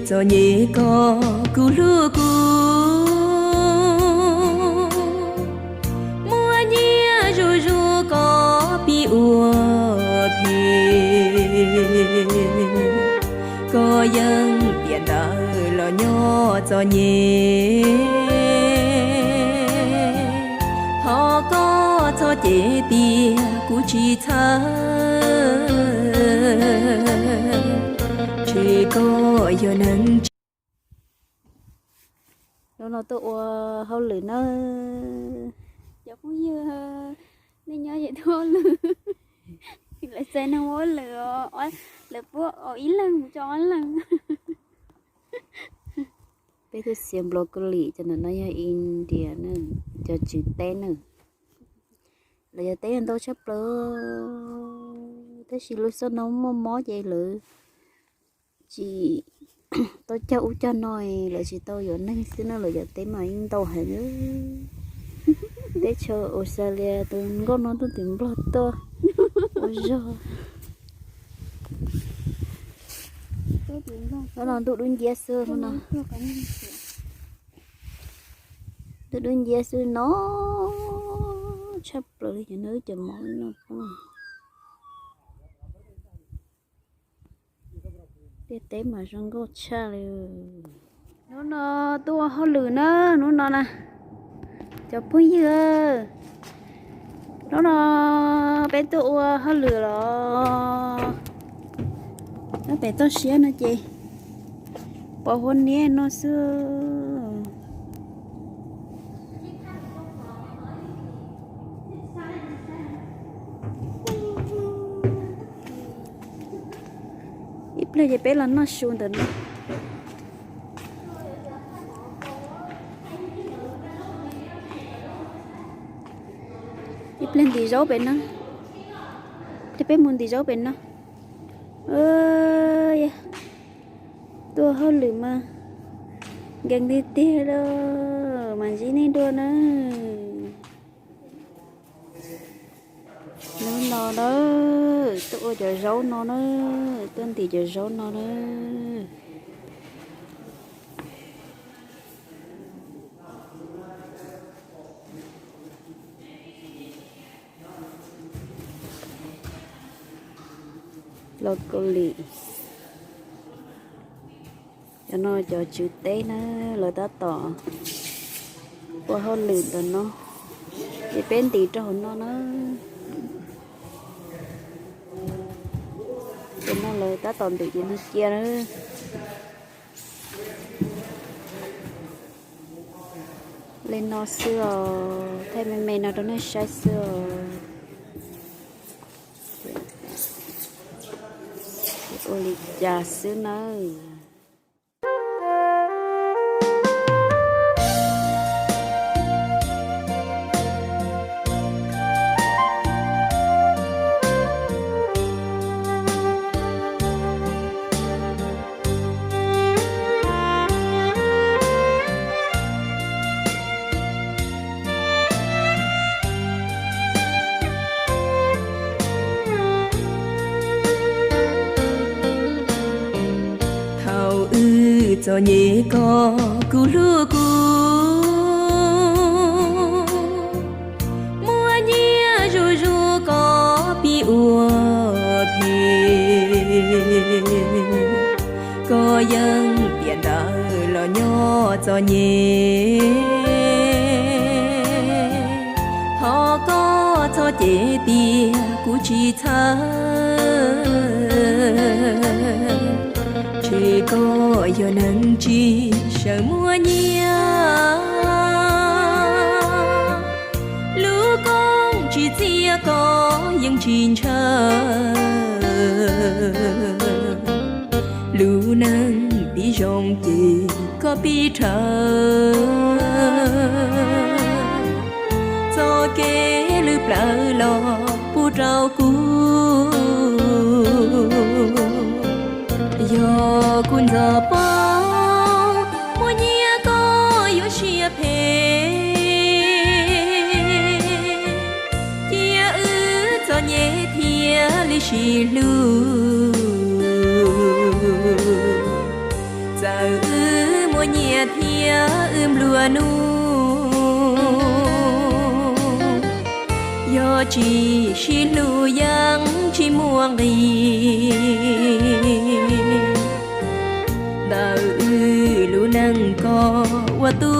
Txom nyem koj kuj hlub kuv, muaj nyiaj zuj zus koj pib ua phem, koj yeej tiam ntawd los nyob txom nyem. Thov koj txhob cem tias kuv tsis txhawj, ntshe koj yog neeg tsis. Hnub no tuaj ua hauj lwm na. Cov phooj ywg, nej nyob ces tuaj ua hauj lwm, lawv txais neeg ua hauj lwm os, lawv puab ib leeg mus tso ob leeg. Peb tuaj xiav nplooj kos lim, cov ntawm no yog India na, cov tswv teb na. Lawv cov teb ntau tshaj plaws, tab sis lub xyoo no muaj mob ces lawv tsis tau cog ub cog no, lawv tsis tau yuav neeg xwb na, lawv cov teb mas yeej ntau heev. Teb chaws Australia tus nkauj no tuaj tim Nplog tuaj ua zog. Hnub no ntuj dub nciab xwb hnub no. Ntuj dub nciab xwb no, tshaj plaws li cov no, wb cov mov no. Tej teb mas zoo nkauj tshaj li. Hnub no tuaj ua hauj lwm na, hnub no na, cov phooj ywg, hnub no peb tuaj ua hauj lwm los. Nyob pem toj siab no ces pos huab niab no xwb. Ib pliag ces peb los noj su ntawm no. Ib pliag ntim zaub pem no, ib pliag peb mus ntim zaub pem no. Tuaj hauj lwm mas nkees tiag tiag li, mas ntsib nej dua na. Hnub no na, tuaj ua cov zaub no na, tuaj ntim cov zaub no na. Los kau lim. Cov no cov tswv teb na, lawv tab tom ua hauj lwm ntawm no, ces peb ntim rau hauv no na. Cov no lawv tab tom ntim ces no cia na. Li no xwb os, thaij me me no rau nej saib xwb os. Ua li cas xwb nawb. Thaum wb txom nyem koj kuj hlub kuv, muaj nyiaj zuj zus koj pib ua phem, koj yeej tiam ntawd los nyob txom nyem. Thov koj txhob cem tias kuv tsis txhawj, ntshe koj yog neeg tsis sawv muaj nyiaj. Lub koob tsis txiaj koj yeej tsis ntshaw, lub neej tib zoo ces koj pib rhawv. Txoj kev lwj plawv los pub rau kuv, yog kuv ntxov paub muaj nyiaj koj yuav siab phem, cia wb txom nyem thiaj li sib hlub. Txawm thiab wb nplua nuj, yog tsis sib hlub yeej tsis muaj nqis. Ntawm wb lub neej koj ua tu